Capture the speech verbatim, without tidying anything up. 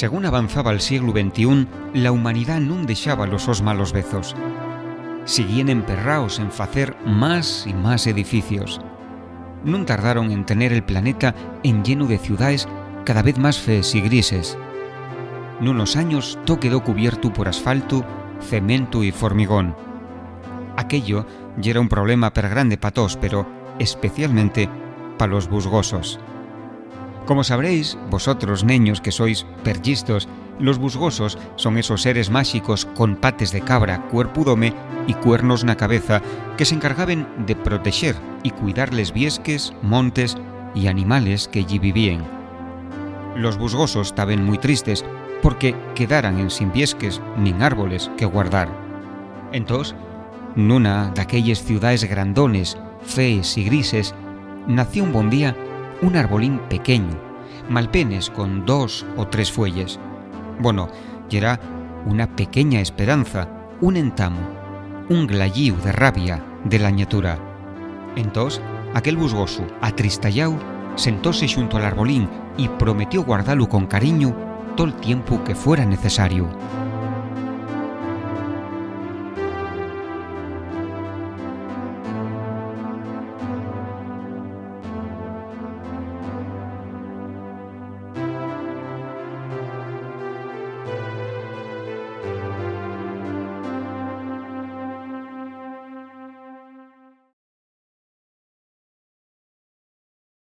Según avanzaba'l sieglu ventiún, la humanidá nun dexaba los sos malos vezos. Siguíen emperraos en facer más y más edificios. Nun tardaron en tener el planeta enllenu de ciudaes cada vez más fees y grises. Nunos años, too quedó cubiertu por asfaltu, cementu y formigón. Aquello yera un problema pergrande pa toos, pero especialmente pa los busgosos. Como sabréis, vosotros, neños que sois perllistos, los busgosos son esos seres máxicos con pates de cabra, cuerpu d'home y cuernos na cabeza que s'encargaben de protexer y cuidar les viesques, montes y animales que ellí vivíen. Los busgosos taben mui tristes porque quedaran ensin viesques nin árboles que guardar. Entós, nuna d'aquelles ciudaes grandones, fees y grises, nació un bon día un arbolín pequeñu, malpenes con dos o tres fueyes. Bono, yera una pequeña esperanza, un entamu, un glayíu de rabia de la ñatura. Entós, aquel busgosu, atristayáu, sentóse xunto al arbolín y prometió guardalu con cariñu tol tiempu que fuera necesariu.